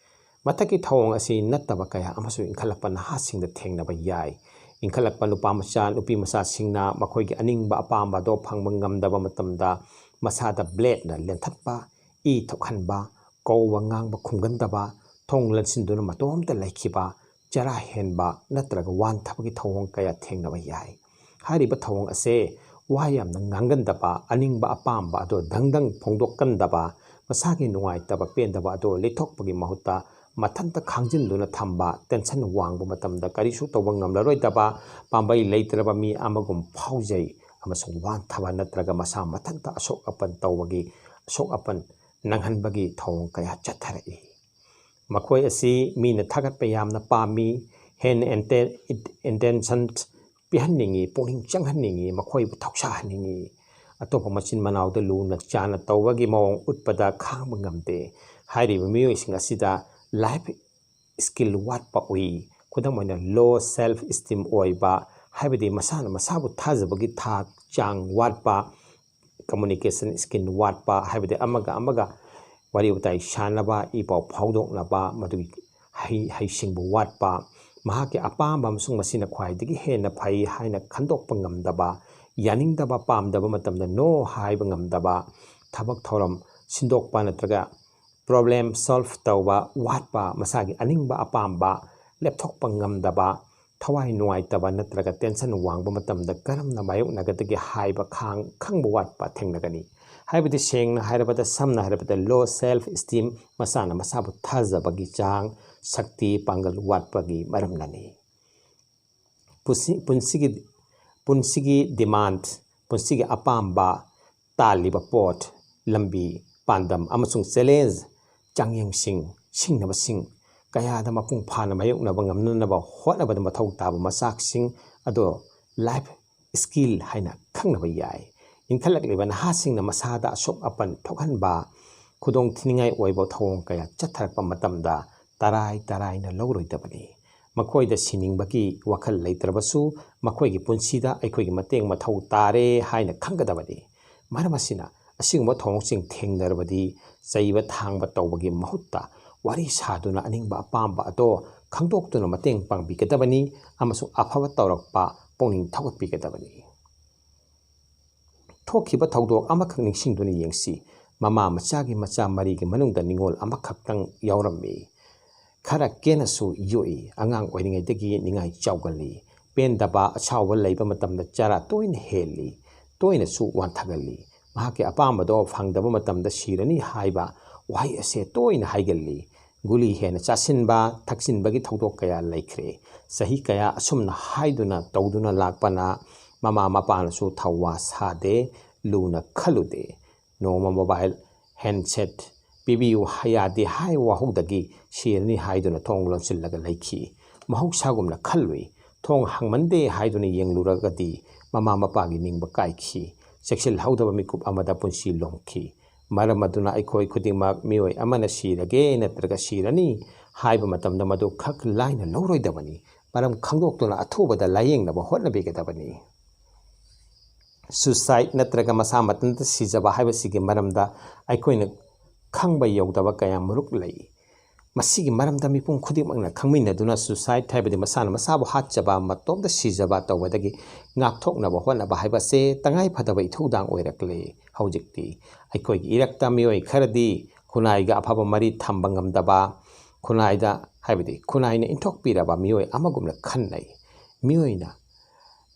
ꯃꯊꯛꯀꯤ ꯊꯧꯑꯣꯡ ꯑꯁꯤ ꯅꯠꯇꯕ ꯀꯌꯥ ꯑꯃꯁꯨ ꯏꯟꯈꯠꯂꯛꯄ ꯅꯍꯥꯁꯤꯡꯗ ꯊꯦꯡꯅꯕ ꯌꯥꯏ꯫ ꯏꯟꯈꯠꯂꯛꯄ ꯅꯨꯄꯥ ꯃꯆꯥ, ꯅꯨꯄꯤ ꯃꯆꯥꯁꯤꯡꯅ ꯃꯈꯣꯏꯒꯤ ꯑꯅꯤꯡꯕ ꯑꯄꯥꯝꯕ ꯑꯗꯣ ꯐꯪꯕ ꯉꯝꯗꯕ ꯃꯇꯝꯗ ꯃꯁꯥꯗ ꯕ꯭ꯂꯦꯗꯅ ꯂꯦꯟꯊꯠꯄ, ꯏ ꯊꯣꯛꯍꯟꯕ, ꯀꯧꯕ ꯉꯥꯡꯕ ꯈꯨꯝꯒꯟꯗꯕ, ꯊꯣꯡ ꯂꯟꯁꯤꯟꯗꯨꯅ ꯃꯇꯣꯝꯇ ꯂꯩꯈꯤꯕ, ꯆꯔꯥ ꯍꯦꯟꯕ ꯅꯠꯇ꯭ꯔꯒ ꯋꯥꯟꯊꯕꯒꯤ ꯊꯧꯑꯣꯡ ꯀꯌꯥ ꯊꯦꯡꯅꯕ ꯌꯥꯏ꯫ ꯍꯥꯏꯔꯤꯕ ꯊꯧꯑꯣꯡ ꯑꯁꯦ ꯋꯥ ꯌꯥꯝꯅ ꯉꯥꯡꯒꯟꯗꯕ, ꯑꯅꯤꯡꯕ ꯑꯄꯥꯝꯕ ꯑꯗꯣ ꯗꯪ ꯗꯪ ꯐꯣꯡꯗꯣꯛꯀꯟꯗꯕ, ꯃꯁꯥꯒꯤ ꯅꯨꯡꯉꯥꯏꯇꯕ ꯄꯦꯟꯗꯕ ꯑꯗꯣ ꯂꯩꯊꯣꯛꯄꯒꯤ ꯃꯍꯨꯠꯇ ꯃꯊꯟꯇ ꯈꯥꯡꯖꯤꯟꯗꯨꯅ ꯊꯝꯕ, ꯇꯦꯟꯁꯟ ꯋꯥꯡꯕ ꯃꯇꯝꯗ ꯀꯔꯤꯁꯨ ꯇꯧꯕ ꯉꯝꯂꯔꯣꯏꯗꯕ, ꯄꯥꯝꯕꯩ ꯂꯩꯇ꯭ꯔꯕ ꯃꯤ ꯑꯃꯒꯨꯝ ꯐꯥꯎꯖꯩ ꯑꯃꯁꯨꯡ ꯋꯥꯟꯊꯕ ꯅꯠꯇ꯭ꯔꯒ ꯃꯁꯥ ꯃꯊꯟꯇ ꯑꯁꯣꯛ ꯑꯄꯟ ꯇꯧꯕꯒꯤ, ꯑꯁꯣꯛ ꯑꯄꯟ ꯅꯪꯍꯟꯕꯒꯤ ꯊꯧꯑꯣꯡ ꯀꯌꯥ ꯆꯠꯊꯔꯛꯏ꯫ ꯃꯈꯣꯏ ꯑꯁꯤ ꯃꯤꯅ ꯊꯥꯒꯠꯄ ꯌꯥꯝꯅ ꯄꯥꯝꯃꯤ, ꯍꯦꯟꯅ ꯑꯦꯇꯦꯟꯁꯟ ꯄꯤꯍꯟꯅꯤꯡꯏ, ꯄꯨꯛꯅꯤꯡ ꯆꯪꯍꯟꯅꯤꯡꯏ, ꯃꯈꯣꯏꯕꯨ ꯊꯧꯁꯥꯍꯟꯅꯤꯡꯏ꯫ ꯑꯇꯣꯞꯄ ꯃꯆꯤꯟ ꯃꯅꯥꯎꯗ ꯂꯨꯅ ꯆꯥꯟꯅ ꯇꯧꯕꯒꯤ ꯃꯑꯣꯡ ꯎꯠꯄꯗ ꯈꯥꯡꯕ ꯉꯝꯗꯦ꯫ ꯍꯥꯏꯔꯤꯕ ꯃꯤꯑꯣꯏꯁꯤꯡ ꯑꯁꯤꯗ ꯂꯥꯏꯐ ꯁ꯭ꯀꯤꯜ ꯋꯥꯠꯄ ꯎꯏ꯫ ꯈꯨꯗꯝ ꯑꯣꯏꯅ, ꯂꯣ ꯁꯦꯜꯐ ꯏꯁꯇꯤꯝ ꯑꯣꯏꯕ, ꯍꯥꯏꯕꯗꯤ ꯃꯁꯥꯅ ꯃꯁꯥꯕꯨ ꯊꯥꯖꯕꯒꯤ ꯊꯥꯛ ꯆꯥꯡ ꯋꯥꯠꯄ, ꯀꯝꯃꯨꯅꯤꯀꯦꯁꯟ ꯁ꯭ꯀꯤꯜ ꯋꯥꯠꯄ, ꯍꯥꯏꯕꯗꯤ ꯑꯃꯒ ꯑꯃꯒ ꯋꯥꯔꯤ ꯋꯥꯇꯥꯏ ꯁꯥꯟꯅꯕ, ꯏ ꯄꯥꯎ ꯐꯥꯎꯗꯣꯛꯅꯕ, ꯃꯗꯨꯒꯤ ꯍꯩ ꯍꯩꯁꯤꯡꯕ ꯋꯥꯠꯄ, ꯃꯍꯥꯛꯀꯤ ꯑꯄꯥꯝꯕ ꯑꯃꯁꯨꯡ ꯃꯁꯤꯅ ꯈ꯭ꯋꯥꯏꯗꯒꯤ ꯍꯦꯟꯅ ꯐꯩ ꯍꯥꯏꯅ ꯈꯟꯗꯣꯛꯄ ꯉꯝꯗꯕ, ꯌꯥꯅꯤꯡꯗꯕ ꯄꯥꯝꯗꯕ ꯃꯇꯝꯗ ꯅꯣ ꯍꯥꯏꯕ ꯉꯝꯗꯕ, ꯊꯕꯛ ꯊꯧꯔꯝ ꯁꯤꯟꯗꯣꯛꯄ ꯅꯠꯇ꯭ꯔꯒ ꯄ꯭ꯔꯣꯕ꯭ꯂꯦꯝ ꯁꯣꯜꯐ ꯇꯧꯕ ꯋꯥꯠꯄ, ꯃꯁꯥꯒꯤ ꯑꯅꯤꯡꯕ ꯑꯄꯥꯝꯕ ꯂꯦꯞꯊꯣꯛꯄ ꯉꯝꯗꯕ, ꯊꯋꯥꯏ ꯅꯨꯡꯉꯥꯏꯇꯕ ꯅꯠꯇ꯭ꯔꯒ ꯇꯦꯟꯁꯟ ꯋꯥꯡꯕ ꯃꯇꯝꯗ ꯀꯔꯝꯅ ꯃꯥꯌꯣꯛꯅꯒꯗꯒꯦ ꯍꯥꯏꯕ ꯈꯥꯡ ꯈꯪꯕ ꯋꯥꯠꯄ ꯊꯦꯡꯅꯒꯅꯤ꯫ ꯍꯥꯏꯕꯗꯤ ꯁꯦꯡꯅ ꯍꯥꯏꯔꯕꯗ, ꯁꯝꯅ ꯍꯥꯏꯔꯕꯗ, ꯂꯣ ꯁꯦꯜꯐ ꯏꯁꯇꯤꯝ, ꯃꯁꯥꯅ ꯃꯁꯥꯕꯨ ꯊꯥꯖꯕꯒꯤ ꯆꯥꯡ, ꯁꯛꯇꯤ ꯄꯥꯡꯒꯜ ꯋꯥꯠꯄꯒꯤ ꯃꯔꯝꯅꯅꯤ꯫ ꯄꯨꯟꯁꯤ ꯄꯨꯟꯁꯤꯒꯤ ꯄꯨꯟꯁꯤꯒꯤ ꯗꯤꯃꯥꯟ, ꯄꯨꯟꯁꯤꯒꯤ ꯑꯄꯥꯝꯕ, ꯇꯥꯜꯂꯤꯕ ꯄꯣꯠ, ꯂꯝꯕꯤ, ꯄꯥꯟꯗꯝ ꯑꯃꯁꯨꯡ ꯆꯦꯂꯦꯟꯖ, ꯆꯥꯡꯌꯦꯡꯁꯤꯡ, ꯁꯤꯡꯅꯕꯁꯤꯡ ꯀꯌꯥꯗ ꯃꯄꯨꯡ ꯐꯥꯅ ꯃꯥꯌꯣꯛꯅꯕ ꯉꯝꯅꯅꯕ ꯍꯣꯠꯅꯕꯗ ꯃꯊꯧ ꯇꯥꯕ ꯃꯆꯥꯛꯁꯤꯡ ꯑꯗꯣ ꯂꯥꯏꯐ ꯁ꯭ꯀꯤꯜ ꯍꯥꯏꯅ ꯈꯪꯅꯕ ꯌꯥꯏ꯫ ꯏꯟꯈꯠꯂꯛꯂꯤꯕ ꯅꯍꯥꯁꯤꯡꯅ ꯃꯁꯥꯗ ꯑꯁꯣꯛ ꯑꯄꯟ ꯊꯣꯛꯍꯟꯕ, ꯈꯨꯗꯣꯡ ꯊꯤꯅꯤꯡꯉꯥꯏ ꯑꯣꯏꯕ ꯊꯧꯑꯣꯡ ꯀꯌꯥ ꯆꯠꯊꯔꯛꯄ ꯃꯇꯝꯗ ꯇꯔꯥꯏ ꯇꯔꯥꯏꯅ ꯂꯧꯔꯣꯏꯗꯕꯅꯤ꯫ ꯃꯈꯣꯏꯗ ꯁꯤꯅꯤꯡꯕꯒꯤ ꯋꯥꯈꯜ ꯂꯩꯇ꯭ꯔꯕꯁꯨ, ꯃꯈꯣꯏꯒꯤ ꯄꯨꯟꯁꯤꯗ ꯑꯩꯈꯣꯏꯒꯤ ꯃꯇꯦꯡ ꯃꯊꯧ ꯇꯥꯔꯦ ꯍꯥꯏꯅ ꯈꯪꯒꯗꯕꯅꯤ꯫ ꯃꯔꯝ ꯑꯁꯤꯅ, ꯑꯁꯤꯒꯨꯝꯕ ꯊꯧꯑꯣꯡꯁꯤꯡ ꯊꯦꯡꯅꯔꯕꯗꯤ, ꯆꯩꯕ ꯊꯥꯡꯕ ꯇꯧꯕꯒꯤ ꯃꯍꯨꯠꯇ ꯋꯥꯔꯤ ꯁꯥꯗꯨꯅ ꯑꯅꯤꯡꯕ ꯑꯄꯥꯝꯕ ꯑꯗꯣ ꯈꯪꯗꯣꯛꯇꯨꯅ ꯃꯇꯦꯡ ꯄꯥꯡꯕꯤꯒꯗꯕꯅꯤ ꯑꯃꯁꯨꯡ ꯑꯐꯕ ꯇꯧꯔꯛꯄ ꯄꯨꯛꯅꯤꯡ ꯊꯧꯒꯠꯄꯤꯒꯗꯕꯅꯤ꯫ ꯊꯣꯛꯈꯤꯕ ꯊꯧꯗꯣꯛ ꯑꯃꯈꯛ ꯅꯤꯡꯁꯤꯡꯗꯨꯅ ꯌꯦꯡꯁꯤ꯫ ꯃꯃꯥ ꯃꯆꯥꯒꯤ ꯃꯆꯥ ꯃꯔꯤꯒꯤ ꯃꯅꯨꯡꯗ ꯅꯤꯉꯣꯜ ꯑꯃꯈꯛꯇꯪ ꯌꯥꯎꯔꯝꯃꯤ꯫ ꯈꯔ ꯀꯦꯅꯁꯨ ꯌꯣꯛꯏ꯫ ꯑꯉꯥꯡ ꯑꯣꯏꯔꯤꯉꯩꯗꯒꯤ ꯅꯤꯡꯉꯥꯏ ꯆꯥꯎꯒꯜꯂꯤ꯫ ꯄꯦꯟꯗꯕ ꯑꯁꯥꯎꯕ ꯂꯩꯕ ꯃꯇꯝꯗ ꯆꯔꯥ ꯇꯣꯏꯅ ꯍꯦꯜꯂꯤ꯫ ꯇꯣꯏꯅꯁꯨ ꯋꯥꯟꯊꯒꯜꯂꯤ꯫ ꯃꯍꯥꯛꯀꯤ ꯑꯄꯥꯝꯕꯗꯣ ꯐꯪꯗꯕ ꯃꯇꯝꯗ ꯁꯤꯔꯅꯤ ꯍꯥꯏꯕ ꯋꯥꯍꯩ ꯑꯁꯦ ꯇꯣꯏꯅ ꯍꯥꯏꯒꯜꯂꯤ꯫ ꯒꯨꯂꯤ ꯍꯦꯟꯅ ꯆꯥꯁꯤꯟꯕ, ꯊꯛꯆꯤꯟꯕꯒꯤ ꯊꯧꯗꯣꯛ ꯀꯌꯥ ꯂꯩꯈ꯭ꯔꯦ꯫ ꯆꯍꯤ ꯀꯌꯥ ꯑꯁꯨꯝꯅ ꯍꯥꯏꯗꯨꯅ ꯇꯧꯗꯨꯅ ꯂꯥꯛꯄꯅ ꯃꯃꯥ ꯃꯄꯥꯅꯁꯨ ꯊꯧꯋꯥ ꯁꯥꯗꯦ, ꯂꯨꯅ ꯈꯜꯂꯨꯗꯦ꯫ ꯅꯣꯡꯃ ꯃꯣꯕꯥꯏꯜ ꯍꯦꯟꯁꯦꯠ ꯄꯤꯕꯤꯌꯨ ꯌꯥꯗꯦ ꯍꯥꯏ ꯋꯥꯍꯧꯗꯒꯤ ꯁꯤꯔꯅꯤ ꯍꯥꯏꯗꯨꯅ ꯊꯣꯡ ꯂꯣꯟꯁꯤꯜꯂꯒ ꯂꯩꯈꯤ꯫ ꯃꯍꯧꯁꯥꯒꯨꯝꯅ ꯈꯜꯂꯨꯏ꯫ ꯊꯣꯡ ꯍꯥꯡꯃꯟꯗꯦ ꯍꯥꯏꯗꯨꯅ ꯌꯦꯡꯂꯨꯔꯒꯗꯤ ꯃꯃꯥ ꯃꯄꯥꯒꯤ ꯅꯤꯡꯕ ꯀꯥꯏꯈꯤ꯫ ꯆꯦꯛꯁꯤꯜꯍꯧꯗꯕ ꯃꯤꯀꯨꯞ ꯑꯃꯗ ꯄꯨꯟꯁꯤ ꯂꯣꯝꯈꯤ꯫ ꯃꯔꯝ ꯑꯗꯨꯅ ꯑꯩꯈꯣꯏ ꯈꯨꯗꯤꯡꯃꯛ ꯃꯤꯑꯣꯏ ꯑꯃꯅ ꯁꯤꯔꯒꯦ ꯅꯠꯇ꯭ꯔꯒ ꯁꯤꯔꯅꯤ ꯍꯥꯏꯕ ꯃꯇꯝꯗ ꯃꯗꯨ ꯈꯛ ꯂꯥꯏꯅ ꯂꯧꯔꯣꯏꯗꯕꯅꯤ꯫ ꯃꯔꯝ ꯈꯪꯗꯣꯛꯇꯨꯅ ꯑꯊꯨꯕꯗ ꯂꯥꯌꯦꯡꯅꯕ ꯍꯣꯠꯅꯕꯤꯒꯗꯕꯅꯤ꯫ ꯁꯨꯁꯥꯏꯠ ꯅꯠꯇ꯭ꯔꯒ ꯃꯁꯥ ꯃꯊꯟꯇ ꯁꯤꯖꯕ ꯍꯥꯏꯕꯁꯤꯒꯤ ꯃꯔꯝꯗ ꯑꯩꯈꯣꯏꯅ ꯈꯪꯕ ꯌꯧꯗꯕ ꯀꯌꯥ ꯃꯔꯨꯛ ꯂꯩ꯫ ꯃꯁꯤꯒꯤ ꯃꯔꯝꯗ ꯃꯤꯄꯨꯝ ꯈꯨꯗꯤꯡꯃꯛꯅ ꯈꯪꯃꯤꯟꯅꯗꯨꯅ ꯁꯨꯁꯥꯏꯠ ꯍꯥꯏꯕꯗꯤ ꯃꯁꯥꯅ ꯃꯁꯥꯕꯨ ꯍꯥꯠꯆꯕ, ꯃꯇꯣꯝꯇ ꯁꯤꯖꯕ ꯇꯧꯕꯗꯒꯤ ꯉꯥꯛꯊꯣꯛꯅꯕ ꯍꯣꯠꯅꯕ ꯍꯥꯏꯕꯁꯦ ꯇꯉꯥꯏ ꯐꯗꯕ ꯏꯊꯧꯗꯥꯡ ꯑꯣꯏꯔꯛꯂꯦ꯫ ꯍꯧꯖꯤꯛꯇꯤ ꯑꯩꯈꯣꯏꯒꯤ ꯏꯔꯛꯇ ꯃꯤꯑꯣꯏ ꯈꯔꯗꯤ ꯈꯨꯟꯅꯥꯏꯒ ꯑꯐꯕ ꯃꯔꯤ ꯊꯝꯕ ꯉꯝꯗꯕ, ꯈꯨꯟꯅꯥꯏꯗ, ꯍꯥꯏꯕꯗꯤ ꯈꯨꯟꯅꯥꯏꯅ ꯏꯟꯊꯣꯛꯄꯤꯔꯕ ꯃꯤꯑꯣꯏ ꯑꯃꯒꯨꯝꯅ ꯈꯟꯅꯩ꯫ ꯃꯤꯑꯣꯏꯅ,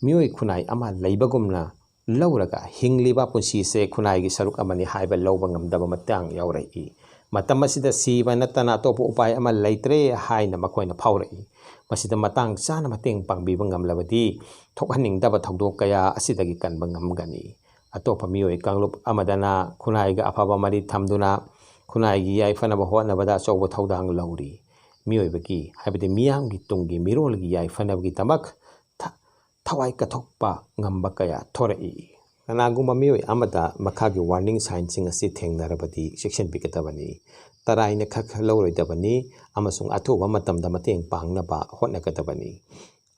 ꯃꯤꯑꯣꯏ ꯈꯨꯟꯅꯥꯏ ꯑꯃ ꯂꯩꯕꯒꯨꯝꯅ ꯂꯧꯔꯒ ꯍꯤꯡꯂꯤꯕ ꯄꯨꯟꯁꯤꯁꯦ ꯈꯨꯟꯅꯥꯏꯒꯤ ꯁꯔꯨꯛ ꯑꯃꯅꯤ ꯍꯥꯏꯕ ꯂꯧꯕ ꯉꯝꯗꯕ ꯃꯇꯥꯡ ꯌꯥꯎꯔꯛꯏ꯫ ꯃꯇꯝ ꯑꯁꯤꯗ ꯁꯤꯕ ꯅꯠꯇꯅ ꯑꯇꯣꯞꯄ ꯎꯄꯥꯏ ꯑꯃ ꯂꯩꯇ꯭ꯔꯦ ꯍꯥꯏꯅ ꯃꯈꯣꯏꯅ ꯐꯥꯎꯔꯛꯏ꯫ ꯃꯁꯤꯗ ꯃꯇꯥꯡ ꯆꯥꯅ ꯃꯇꯦꯡ ꯄꯥꯡꯕꯤꯕ ꯉꯝꯂꯕꯗꯤ ꯊꯣꯛꯍꯟꯅꯤꯡꯗꯕ ꯊꯧꯗꯣꯛ ꯀꯌꯥ ꯑꯁꯤꯗꯒꯤ ꯀꯟꯕ ꯉꯝꯒꯅꯤ꯫ ꯑꯇꯣꯞꯄ ꯃꯤꯑꯣꯏ ꯀꯥꯡꯂꯨꯞ ꯑꯃꯗꯅ ꯈꯨꯟꯅꯥꯏꯒ ꯑꯐꯕ ꯃꯔꯤ ꯊꯝꯗꯨꯅ ꯈꯨꯟꯅꯥꯏꯒꯤ ꯌꯥꯏꯐꯅꯕ ꯍꯣꯠꯅꯕꯗ ꯑꯆꯧꯕ ꯊꯧꯗꯥꯡ ꯂꯧꯔꯤ꯫ ꯃꯤꯑꯣꯏꯕꯒꯤ, ꯍꯥꯏꯕꯗꯤ ꯃꯤꯌꯥꯝꯒꯤ ꯇꯨꯡꯒꯤ ꯃꯤꯔꯣꯜꯒꯤ ꯌꯥꯏꯐꯅꯕꯒꯤꯗꯃꯛ ꯊ-, ꯊꯋꯥꯏ ꯀꯠꯊꯣꯛꯄ ꯉꯝꯕ ꯀꯌꯥ ꯊꯣꯔꯛꯏ꯫ ꯀꯅꯥꯒꯨꯝꯕ ꯃꯤꯑꯣꯏ ꯑꯃꯗ ꯃꯈꯥꯒꯤ ꯋꯥꯔꯅꯤꯡ ꯁꯥꯏꯟꯁꯤꯡ ꯑꯁꯤ ꯊꯦꯡꯅꯔꯕꯗꯤ ꯆꯦꯛꯁꯤꯟꯕꯤꯒꯗꯕꯅꯤ꯫ ꯇꯔꯥꯏꯅ ꯈꯛ ꯂꯧꯔꯣꯏꯗꯕꯅꯤ ꯑꯃꯁꯨꯡ ꯑꯊꯨꯕ ꯃꯇꯝꯗ ꯃꯇꯦꯡ ꯄꯥꯡꯅꯕ ꯍꯣꯠꯅꯒꯗꯕꯅꯤ꯫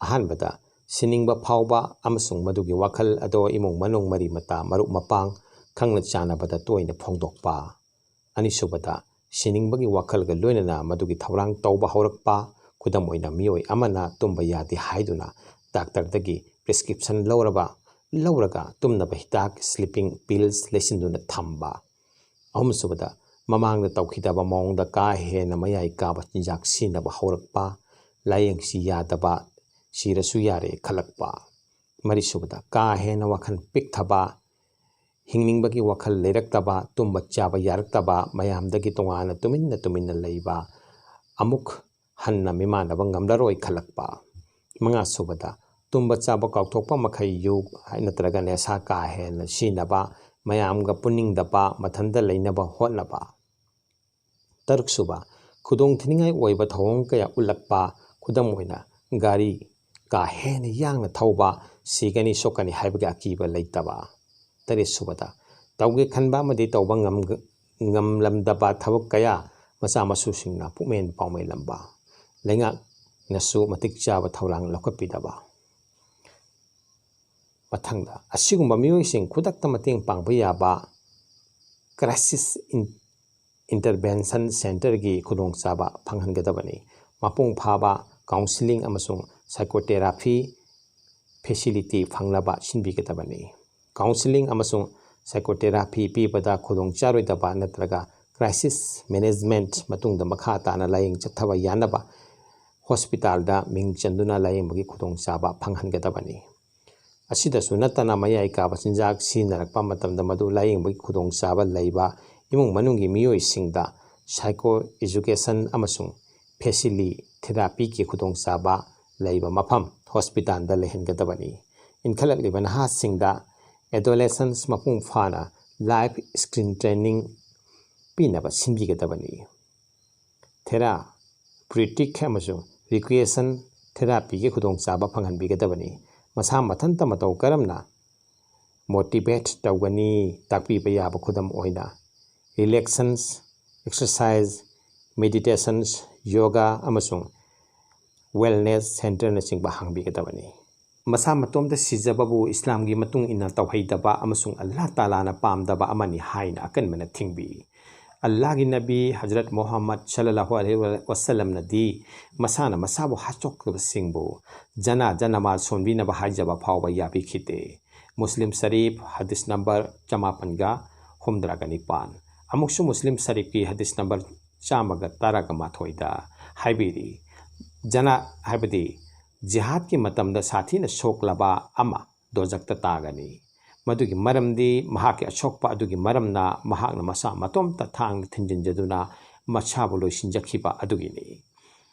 ꯑꯍꯥꯟꯕꯗ, ꯁꯤꯅꯤꯡꯕ ꯐꯥꯎꯕ ꯑꯃꯁꯨꯡ ꯃꯗꯨꯒꯤ ꯋꯥꯈꯜ ꯑꯗꯣ ꯏꯃꯨꯡ ꯃꯅꯨꯡ, ꯃꯔꯤ ꯃꯇꯥ, ꯃꯔꯨꯞ ꯃꯄꯥꯡ, ꯈꯪꯅ ꯆꯥꯟꯅꯕꯗ ꯇꯣꯏꯅ ꯐꯣꯡꯗꯣꯛꯄ꯫ ꯑꯅꯤꯁꯨꯕꯗ, ꯁꯤꯅꯤꯡꯕꯒꯤ ꯋꯥꯈꯜꯒ ꯂꯣꯏꯅꯅ ꯃꯗꯨꯒꯤ ꯊꯧꯔꯥꯡ ꯇꯧꯕ ꯍꯧꯔꯛꯄ꯫ ꯈꯨꯗꯝ ꯑꯣꯏꯅ, ꯃꯤꯑꯣꯏ ꯑꯃꯅ ꯇꯨꯝꯕ ꯌꯥꯗꯦ ꯍꯥꯏꯗꯨꯅ ꯗꯥꯛꯇꯔꯗꯒꯤ ꯄ꯭ꯔꯦꯁꯀ꯭ꯔꯤꯞꯁꯟ ꯂꯧꯔꯕ ꯂꯧꯔꯒ ꯇꯨꯝꯅꯕ ꯍꯤꯗꯥꯛ, sleeping pills, ꯂꯩꯁꯤꯟꯗꯨꯅ ꯊꯝꯕ꯫ ꯑꯍꯨꯝꯁꯨꯕꯗ, ꯃꯃꯥꯡꯗ ꯇꯧꯈꯤꯗꯕ ꯃꯑꯣꯡꯗ ꯀꯥ ꯍꯦꯟꯅ ꯃꯌꯥꯏ ꯀꯥꯕ ꯆꯤꯟꯖꯥꯛ ꯁꯤꯖꯤꯟꯅꯕ ꯍꯧꯔꯛꯄ, ꯂꯥꯏꯌꯦꯡꯁꯤ ꯌꯥꯗꯕ, ꯁꯤꯔꯁꯨ ꯌꯥꯔꯦ ꯈꯜꯂꯛꯄ꯫ ꯃꯔꯤꯁꯨꯕꯗ, ꯀꯥ ꯍꯦꯟꯅ ꯋꯥꯈꯜ ꯄꯤꯛꯊꯕ, ꯍꯤꯡꯅꯤꯡꯕꯒꯤ ꯋꯥꯈꯜ ꯂꯩꯔꯛꯇꯕ, ꯇꯨꯝꯕ ꯆꯥꯕ ꯌꯥꯔꯛꯇꯕ, ꯃꯌꯥꯝꯗꯒꯤ ꯇꯣꯉꯥꯟꯅ ꯇꯨꯃꯤꯟꯅ ꯇꯨꯃꯤꯟꯅ ꯂꯩꯕ, ꯑꯃꯨꯛ ꯍꯟꯅ ꯃꯤꯃꯥꯟꯅꯕ ꯉꯝꯂꯔꯣꯏ ꯈꯜꯂꯛꯄ꯫ ꯃꯉꯥꯁꯨꯕꯗ, ꯇꯨꯝꯕ ꯆꯥꯕ ꯀꯥꯎꯊꯣꯛꯄ ꯃꯈꯩ ꯌꯨ ꯅꯠꯇ꯭ꯔꯒ ꯅꯦꯁꯥ ꯀꯥ ꯍꯦꯟꯅ ꯁꯤꯖꯤꯟꯅꯕ, ꯃꯌꯥꯝꯒ ꯄꯨꯟꯅꯤꯡꯗꯕ, ꯃꯊꯟꯇ ꯂꯩꯅꯕ ꯍꯣꯠꯅꯕ꯫ ꯇꯔꯨꯛꯁꯨꯕ, ꯈꯨꯗꯣꯡꯊꯤꯅꯤꯡꯉꯥꯏ ꯑꯣꯏꯕ ꯊꯧꯑꯣꯡ ꯀꯌꯥ ꯎꯠꯂꯛꯄ, ꯈꯨꯗꯝ ꯑꯣꯏꯅ ꯒꯥꯔꯤ ꯀꯥ ꯍꯦꯟꯅ ꯌꯥꯡꯅ ꯊꯧꯕ, ꯁꯤꯒꯅꯤ ꯁꯣꯛꯀꯅꯤ ꯍꯥꯏꯕꯒꯤ ꯑꯀꯤꯕ ꯂꯩꯇꯕ꯫ ꯇꯔꯦꯠꯁꯨꯕꯗ, ꯇꯧꯒꯦ ꯈꯟꯕ ꯑꯃꯗꯤ ꯇꯧꯕ ꯉꯝ-, ꯉꯝꯂꯝꯗꯕ ꯊꯕꯛ ꯀꯌꯥ ꯃꯆꯥ ꯃꯁꯨꯁꯤꯡꯅ ꯄꯨꯛꯃꯦꯟ ꯄꯥꯎꯃꯦꯜꯂꯝꯕ, ꯂꯩꯉꯥꯛꯅꯁꯨ ꯃꯇꯤꯛ ꯆꯥꯕ ꯊꯧꯔꯥꯡ ꯂꯧꯈꯠꯄꯤꯗꯕ꯫ ꯃꯊꯪꯗ, ꯑꯁꯤꯒꯨꯝꯕ ꯃꯤꯑꯣꯏꯁꯤꯡ ꯈꯨꯗꯛꯇ ꯃꯇꯦꯡ ꯄꯥꯡꯕ ꯌꯥꯕ crisis in-, intervention centreꯒꯤ ꯈꯨꯗꯣꯡꯆꯥꯕ ꯐꯪꯍꯟꯒꯗꯕꯅꯤ꯫ ꯃꯄꯨꯡ ꯐꯥꯕ counselling ꯑꯃꯁꯨꯡ psychotherapy facility ꯐꯪꯅꯕ ꯁꯤꯟꯕꯤꯒꯗꯕꯅꯤ꯫ Counselling ꯑꯃꯁꯨꯡ psychotherapy ꯄꯤꯕꯗ ꯈꯨꯗꯣꯡ ꯆꯥꯔꯣꯏꯗꯕ ꯅꯠꯇ꯭ꯔꯒ crisis management, ꯃꯇꯨꯡꯗ ꯃꯈꯥ ꯇꯥꯅ ꯂꯥꯌꯦꯡ ꯆꯠꯊꯕ ꯌꯥꯅꯕ hospitalꯗ ꯃꯤꯡ ꯆꯟꯗꯨꯅ ꯂꯥꯌꯦꯡꯕꯒꯤ ꯈꯨꯗꯣꯡꯆꯥꯕ ꯐꯪꯍꯟꯒꯗꯕꯅꯤ꯫ ꯑꯁꯤꯗꯁꯨ ꯅꯠꯇꯅ, ꯃꯌꯥꯏ ꯀꯥꯕ ꯆꯤꯟꯖꯥꯛ ꯁꯤꯖꯤꯟꯅꯔꯛꯄ ꯃꯇꯝꯗ ꯃꯗꯨ ꯂꯥꯌꯦꯡꯕꯒꯤ ꯈꯨꯗꯣꯡꯆꯥꯕ ꯂꯩꯕ ꯏꯃꯨꯡ ꯃꯅꯨꯡꯒꯤ ꯃꯤꯑꯣꯏꯁꯤꯡꯗ psycho education ꯑꯃꯁꯨꯡ facility therapyꯒꯤ ꯈꯨꯗꯣꯡꯆꯥꯕ ꯂꯩꯕ ꯃꯐꯝ hospitalꯗ ꯂꯩꯍꯟꯒꯗꯕꯅꯤ꯫ ꯏꯟꯈꯠꯂꯛꯂꯤꯕ ꯅꯍꯥꯁꯤꯡꯗ adolescence ꯃꯄꯨꯡ ꯐꯥꯅ life skill training ꯄꯤꯅꯕ ꯁꯤꯟꯕꯤꯒꯗꯕꯅꯤ꯫ Therapeutic ꯑꯃꯁꯨꯡ recreation therapyꯒꯤ ꯈꯨꯗꯣꯡꯆꯥꯕ ꯐꯪꯍꯟꯕꯤꯒꯗꯕꯅꯤ꯫ ꯃꯁꯥ ꯃꯊꯟꯇ ꯃꯇꯧ ꯀꯔꯝꯅ motivate ꯇꯧꯒꯅꯤ ꯇꯥꯛꯄꯤꯕ ꯌꯥꯕ, ꯈꯨꯗꯝ ꯑꯣꯏꯅ relaxations, exercise, meditations, yoga ꯑꯃꯁꯨꯡ wellness centreꯅꯆꯤꯡꯕ ꯍꯥꯡꯕꯤꯒꯗꯕꯅꯤ꯫ ꯃꯁꯥ ꯃꯇꯣꯝꯇ ꯁꯤꯖꯕꯕꯨ ꯏꯁꯂꯥꯝꯒꯤ ꯃꯇꯨꯡ ꯏꯟꯅ ꯇꯧꯍꯩꯗꯕ ꯑꯃꯁꯨꯡ ꯑꯜꯂꯥꯍ ꯇꯥꯂꯥꯅ ꯄꯥꯝꯗꯕ ꯑꯃꯅꯤ ꯍꯥꯏꯅ ꯑꯀꯟꯕꯅ ꯊꯤꯡꯕꯤ꯫ ꯑꯜꯂꯥꯍꯒꯤ ꯅꯕꯤ ꯍꯖꯔꯠ ꯃꯨꯍꯝꯃꯗ ꯁꯜꯂꯜꯂꯥꯍꯨ ꯑꯂꯩꯍꯤ ꯋꯁꯜꯂꯝꯅꯗꯤ ꯃꯁꯥꯅ ꯃꯁꯥꯕꯨ ꯍꯥꯠꯇꯣꯛꯇꯕꯁꯤꯡꯕꯨ ꯖꯅꯥꯖꯥ ꯅꯃꯥꯖ ꯁꯣꯟꯕꯤꯅꯕ ꯍꯥꯏꯖꯕ ꯐꯥꯎꯕ ꯌꯥꯕꯤꯈꯤꯗꯦ꯫ ꯃꯨꯁꯂꯤꯝ ꯁꯔꯤꯐ ꯍꯗꯤꯁ ꯅꯝꯕꯔ ꯆꯃꯥꯄꯟꯒ ꯍꯨꯝꯗ꯭ꯔꯥꯒ ꯅꯤꯄꯥꯟ꯫ ꯑꯃꯨꯛꯁꯨ ꯃꯨꯁꯂꯤꯝ ꯁꯔꯤꯐꯀꯤ ꯍꯗꯤꯁ ꯅꯝꯕꯔ ꯆꯥꯝꯃꯒ ꯇꯔꯥꯒ ꯃꯥꯊꯣꯏꯗ ꯍꯥꯏꯕꯤꯔꯤ, ꯖꯅꯥ ꯍꯥꯏꯕꯗꯤ ꯖꯤꯍꯥꯗꯀꯤ ꯃꯇꯝꯗ ꯁꯥꯊꯤꯅ ꯁꯣꯛꯂꯕ ꯑꯃ ꯗꯣꯖꯛꯇ ꯇꯥꯒꯅꯤ꯫ ꯃꯗꯨꯒꯤ ꯃꯔꯝꯗꯤ ꯃꯍꯥꯛꯀꯤ ꯑꯁꯣꯛꯄ ꯑꯗꯨꯒꯤ ꯃꯔꯝꯅ ꯃꯍꯥꯛꯅ ꯃꯁꯥ ꯃꯇꯣꯝꯇ ꯊꯥꯡꯅ ꯊꯤꯟꯖꯤꯟꯖꯗꯨꯅ ꯃꯁꯥꯕꯨ ꯂꯣꯏꯁꯤꯟꯖꯈꯤꯕ ꯑꯗꯨꯒꯤꯅꯤ꯫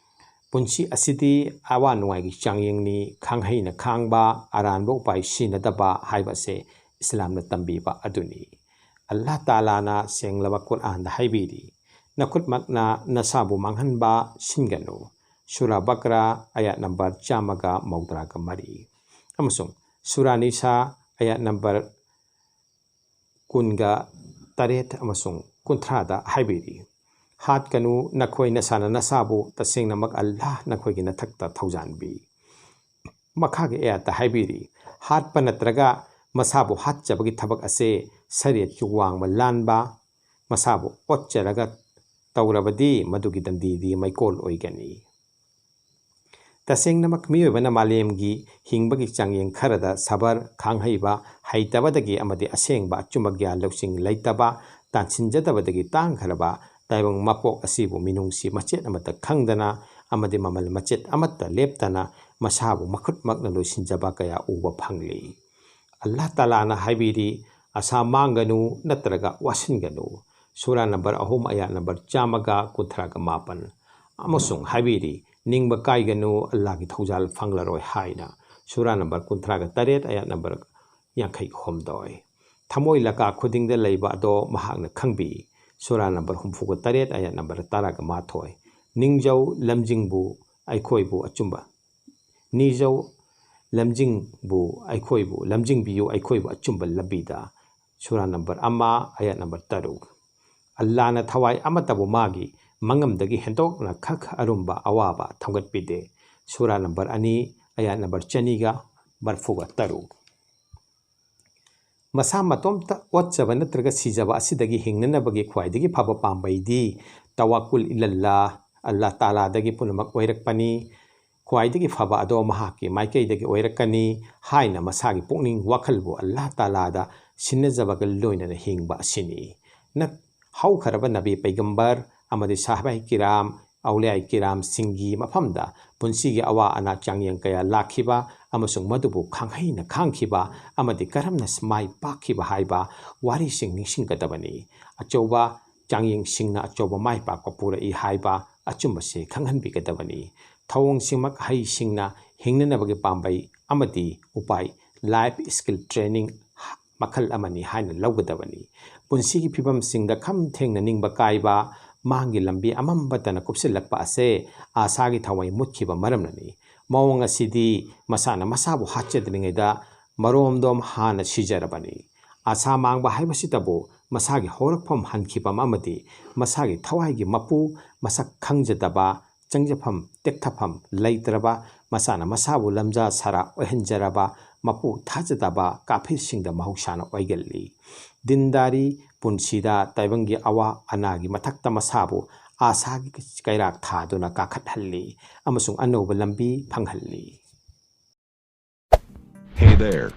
ꯄꯨꯟꯁꯤ ꯑꯁꯤꯗꯤ ꯑꯋꯥ ꯅꯨꯡꯉꯥꯏꯒꯤ ꯆꯥꯡꯌꯦꯡꯅꯤ, ꯈꯥꯡꯍꯩꯅ ꯈꯥꯡꯕ, ꯑꯔꯥꯟꯕ ꯎꯄꯥꯏ ꯁꯤꯖꯤꯟꯅꯗꯕ ꯍꯥꯏꯕ ꯑꯁꯦ ꯏꯁꯂꯥꯝꯅ ꯇꯝꯕꯤꯕ ꯑꯗꯨꯅꯤ꯫ ꯑꯜꯂꯥꯍ ꯇꯥꯂꯥꯅ ꯁꯦꯡꯂꯕ ꯀꯨꯔꯑꯥꯟꯗ ꯍꯥꯏꯕꯤꯔꯤ, "ꯅꯈꯨꯠꯃꯛꯅ ꯅꯁꯥꯕꯨ ꯃꯥꯡꯍꯟꯕ ꯁꯤꯟꯒꯅꯨ"꯫ ꯁꯨꯔꯥ ꯕꯀꯔꯥ, ꯑꯌꯥꯠ ꯅꯝꯕꯔ ꯆꯥꯝꯃꯒ ꯃꯧꯗ꯭ꯔꯥꯒ ꯃꯔꯤ꯫ ꯑꯃꯁꯨꯡ ꯁꯨꯔꯥ ꯅꯤꯁꯥ, ꯑꯌꯥꯠ ꯅꯝꯕꯔ ꯀꯨꯟꯒ ꯇꯔꯦꯠ ꯑꯃꯁꯨꯡ ꯀꯨꯟꯊ꯭ꯔꯥꯗ ꯍꯥꯏꯕꯤꯔꯤ, "ꯍꯥꯠꯀꯅꯨ, ꯅꯈꯣꯏ ꯅꯁꯥꯅ ꯅꯁꯥꯕꯨ, ꯇꯁꯦꯡꯅꯃꯛ ꯑꯜꯂꯥꯍ ꯅꯈꯣꯏꯒꯤ ꯅꯊꯛꯇ ꯊꯧꯖꯥꯟꯕꯤ"꯫ ꯃꯈꯥꯒꯤ ꯑꯌꯥꯠꯇ ꯍꯥꯏꯕꯤꯔꯤ, ꯍꯥꯠꯄ ꯅꯠꯇ꯭ꯔꯒ ꯃꯁꯥꯕꯨ ꯍꯥꯠꯆꯕꯒꯤ ꯊꯕꯛ ꯑꯁꯦ ꯁꯔꯤꯌꯠꯀꯤ ꯋꯥꯡꯃ ꯂꯥꯟꯕ, ꯃꯁꯥꯕꯨ ꯑꯣꯠꯆꯔꯒ ꯇꯧꯔꯕꯗꯤ ꯃꯗꯨꯒꯤ ꯗꯟꯗꯤꯗꯤ ꯃꯩꯀꯣꯜ ꯑꯣꯏꯒꯅꯤ꯫ ꯇꯁꯦꯡꯅꯃꯛ ꯃꯤꯑꯣꯏꯕꯅ ꯃꯥꯂꯦꯝꯒꯤ ꯍꯤꯡꯕꯒꯤ ꯆꯥꯡꯌꯦꯡ ꯈꯔꯗ ꯁꯕꯔ, ꯈꯥꯡꯍꯩꯕ ꯍꯩꯇꯕꯗꯒꯤ ꯑꯃꯗꯤ ꯑꯁꯦꯡꯕ ꯑꯆꯨꯝꯕ ꯒ꯭ꯌꯥꯟ ꯂꯧꯁꯤꯡ ꯂꯩꯇꯕ, ꯇꯥꯟꯁꯤꯟꯖꯗꯕꯗꯒꯤ ꯇꯥꯡꯈ꯭ꯔꯕ ꯇꯥꯏꯕꯪ ꯃꯄꯣꯛ ꯑꯁꯤꯕꯨ ꯃꯤꯅꯨꯡꯁꯤ ꯃꯆꯦꯠ ꯑꯃꯠꯇ ꯈꯪꯗꯅ ꯑꯃꯗꯤ ꯃꯃꯜ ꯃꯆꯦꯠ ꯑꯃꯠꯇ ꯂꯦꯞꯇꯅ ꯃꯁꯥꯕꯨ ꯃꯈꯨꯠꯃꯛꯅ ꯂꯣꯏꯁꯤꯟꯖꯕ ꯀꯌꯥ ꯎꯕ ꯐꯪꯂꯤ꯫ ꯑꯜꯂꯥꯍ ꯇꯥꯂꯥꯅ ꯍꯥꯏꯕꯤꯔꯤ, "ꯑꯁꯥ ꯃꯥꯡꯒꯅꯨ ꯅꯠꯇ꯭ꯔꯒ ꯋꯥꯁꯤꯟꯒꯅꯨ"꯫ ꯁꯨꯔꯥ ꯅꯝꯕꯔ ꯑꯍꯨꯝ, ꯑꯌꯥꯠ ꯅꯝꯕꯔ ꯆꯥꯝꯃꯒ ꯀꯨꯟꯊ꯭ꯔꯥꯒ ꯃꯥꯄꯟ꯫ ꯑꯃꯁꯨꯡ ꯍꯥꯏꯕꯤꯔꯤ, "ꯅꯤꯡꯕ ꯀꯥꯏꯒꯅꯨ, ꯑꯜꯂꯥꯍꯒꯤ ꯊꯧꯖꯥꯜ ꯐꯪꯂꯔꯣꯏ" ꯍꯥꯏꯅ꯫ ꯁꯨꯔꯥ ꯅꯝꯕꯔ ꯀꯨꯟꯊ꯭ꯔꯥꯒ ꯇꯔꯦꯠ, ꯑꯌꯥꯠ ꯅꯝꯕꯔ ꯌꯥꯡꯈꯩ ꯍꯨꯝꯗꯣꯏ꯫ "ꯊꯃꯣꯏ ꯂꯀꯥ ꯈꯨꯗꯤꯡꯗ ꯂꯩꯕ ꯑꯗꯣ ꯃꯍꯥꯛꯅ ꯈꯪꯕꯤ"꯫ ꯁꯨꯔꯥ ꯅꯝꯕꯔ ꯍꯨꯝꯐꯨꯒ ꯇꯔꯦꯠ, ꯑꯌꯥꯠ ꯅꯝꯕꯔ ꯇꯔꯥꯒ ꯃꯥꯊꯣꯏ꯫ "ꯅꯤꯡꯖꯧ ꯂꯝꯖꯤꯡꯕꯨ ꯑꯩꯈꯣꯏꯕꯨ ꯑꯆꯨꯝꯕ ꯅꯤꯖꯧ ꯂꯝꯖꯤꯡꯕꯨ ꯑꯩꯈꯣꯏꯕꯨ, ꯂꯝꯖꯤꯡꯕꯤꯌꯨ ꯑꯩꯈꯣꯏꯕꯨ ꯑꯆꯨꯝꯕ ꯂꯝꯕꯤꯗ"꯫ ꯁꯨꯔꯥ ꯅꯝꯕꯔ ꯑꯃ, ꯑꯌꯥꯠ ꯅꯝꯕꯔ ꯇꯔꯨꯛ꯫ "ꯑꯜꯂꯥꯅ ꯊꯋꯥꯏ ꯑꯃꯠꯇꯕꯨ ꯃꯥꯒꯤ ꯃꯉꯝꯗꯒꯤ ꯍꯦꯟꯗꯣꯛꯅ ꯈꯛ ꯑꯔꯨꯝꯕ ꯑꯋꯥꯕ ꯊꯥꯡꯒꯠꯄꯤꯗꯦ"꯫ ꯁꯨꯔꯥ ꯅꯝꯕꯔ ꯑꯅꯤ, ꯑꯌꯥꯠ ꯅꯝꯕꯔ ꯆꯅꯤꯒ ꯃꯔꯐꯨꯒ ꯇꯔꯨꯛ꯫ ꯃꯁꯥ ꯃꯇꯣꯝꯇ ꯑꯣꯠꯆꯕ ꯅꯠꯇ꯭ꯔꯒ ꯁꯤꯖꯕ ꯑꯁꯤꯗꯒꯤ ꯍꯤꯡꯅꯅꯕꯒꯤ ꯈ꯭ꯋꯥꯏꯗꯒꯤ ꯐꯕ ꯄꯥꯝꯕꯩꯗꯤ ꯇꯋꯥꯀꯨꯜ ꯏꯂꯜꯂꯥ, ꯑꯜꯂꯥ ꯇꯥꯂꯥꯗꯒꯤ ꯄꯨꯝꯅꯃꯛ ꯑꯣꯏꯔꯛꯄꯅꯤ꯫ ꯈ꯭ꯋꯥꯏꯗꯒꯤ ꯐꯕ ꯑꯗꯣ ꯃꯍꯥꯛꯀꯤ ꯃꯥꯏꯀꯩꯗꯒꯤ ꯑꯣꯏꯔꯛꯀꯅꯤ ꯍꯥꯏꯅ ꯃꯁꯥꯒꯤ ꯄꯨꯛꯅꯤꯡ ꯋꯥꯈꯜꯕꯨ ꯑꯜꯂꯥꯍ ꯇꯥꯂꯥꯗ ꯁꯤꯟꯅꯖꯕꯒ ꯂꯣꯏꯅꯅ ꯍꯤꯡꯕ ꯑꯁꯤꯅꯤ꯫ ꯅ-, ꯍꯧꯈ꯭ꯔꯕ ꯅꯕꯤ ꯄꯩꯒꯝꯕꯔ ꯑꯃꯗꯤ ꯁꯍꯥꯕꯥꯏ ꯀꯤꯔꯥꯝ, ꯑꯧꯂꯤꯌꯥꯏ ꯀꯤꯔꯥꯝꯁꯤꯡꯒꯤ ꯃꯐꯝꯗ ꯄꯨꯟꯁꯤꯒꯤ ꯑꯋꯥ ꯑꯅꯥ ꯆꯥꯡꯌꯦꯡ ꯀꯌꯥ ꯂꯥꯛꯈꯤꯕ ꯑꯃꯁꯨꯡ ꯃꯗꯨꯕꯨ ꯈꯥꯡꯍꯩꯅ ꯈꯥꯡꯈꯤꯕ ꯑꯃꯗꯤ ꯀꯔꯝꯅ ꯃꯥꯏ ꯄꯥꯛꯈꯤꯕ ꯍꯥꯏꯕ ꯋꯥꯔꯤꯁꯤꯡ ꯅꯤꯡꯁꯤꯡꯒꯗꯕꯅꯤ꯫ ꯑꯆꯧꯕ ꯆꯥꯡꯌꯦꯡꯁꯤꯡꯅ ꯑꯆꯧꯕ ꯃꯥꯏ ꯄꯥꯛꯄ ꯄꯨꯔꯛꯏ ꯍꯥꯏꯕ ꯑꯆꯨꯝꯕꯁꯤ ꯈꯪꯍꯟꯕꯤꯒꯗꯕꯅꯤ꯫ ꯊꯧꯑꯣꯡꯁꯤꯡꯃꯛ ꯍꯩꯁꯤꯡꯅ ꯍꯤꯡꯅꯅꯕꯒꯤ ꯄꯥꯝꯕꯩ ꯑꯃꯗꯤ ꯎꯄꯥꯏ, life skill training ꯃꯈꯜ ꯑꯃꯅꯤ ꯍꯥꯏꯅ ꯂꯧꯒꯗꯕꯅꯤ꯫ ꯄꯨꯟꯁꯤꯒꯤ ꯐꯤꯕꯝꯁꯤꯡꯗ ꯈꯝ ꯊꯦꯡꯅ ꯅꯤꯡꯕ ꯀꯥꯏꯕ, ꯃꯥꯡꯒꯤ ꯂꯝꯕꯤ ꯑꯃꯝꯕꯇꯅ ꯀꯨꯞꯁꯤꯜꯂꯛꯄ ꯑꯁꯦ ꯑꯥꯁꯥꯒꯤ ꯊꯋꯥꯏ ꯃꯨꯠꯈꯤꯕ ꯃꯔꯝꯅꯅꯤ꯫ ꯃꯑꯣꯡ ꯑꯁꯤꯗꯤ ꯃꯁꯥꯅ ꯃꯁꯥꯕꯨ ꯍꯥꯠꯆꯗ꯭ꯔꯤꯉꯩꯗ ꯃꯔꯣꯝꯗꯣꯝ ꯍꯥꯟꯅ ꯁꯤꯖꯔꯕꯅꯤ꯫ ꯑꯥꯁꯥ ꯃꯥꯡꯕ ꯍꯥꯏꯕꯁꯤꯇꯕꯨ ꯃꯁꯥꯒꯤ ꯍꯧꯔꯛꯐꯝ ꯍꯟꯈꯤꯕ ꯑꯃꯗꯤ ꯃꯁꯥꯒꯤ ꯊꯋꯥꯏꯒꯤ ꯃꯄꯨ ꯃꯁꯛ ꯈꯪꯖꯗꯕ, ꯆꯪꯖꯐꯝ ꯇꯦꯛꯊꯐꯝ ꯂꯩꯇ꯭ꯔꯕ, ꯃꯁꯥꯅ ꯃꯁꯥꯕꯨ ꯂꯝꯖꯥ ꯁꯥꯔꯥ ꯑꯣꯏꯍꯟꯖꯔꯕ ꯃꯄꯨ ꯊꯥꯖꯗꯕ ꯀꯥꯐꯤꯔꯁꯤꯡꯗ ꯃꯍꯧꯁꯥꯅ ꯑꯣꯏꯒꯜꯂꯤ꯫ ꯗꯤꯟꯗꯥꯔꯤ ꯄꯨꯟꯁꯤꯗ ꯇꯥꯏꯕꯪꯒꯤ ꯑꯋꯥ ꯑꯅꯥꯒꯤ ꯃꯊꯛꯇ ꯃꯁꯥꯕꯨ ꯑꯥꯁꯥꯒꯤ ꯀꯩꯔꯥꯛ ꯊꯥꯗꯨꯅ ꯀꯥꯈꯠꯍꯜꯂꯤ ꯑꯃꯁꯨꯡ ꯑꯅꯧꯕ ꯂꯝꯕꯤ ꯐꯪꯍꯜꯂꯤ꯫ Hey there.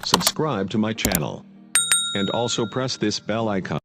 Subscribe to my channel. And also press this bell icon.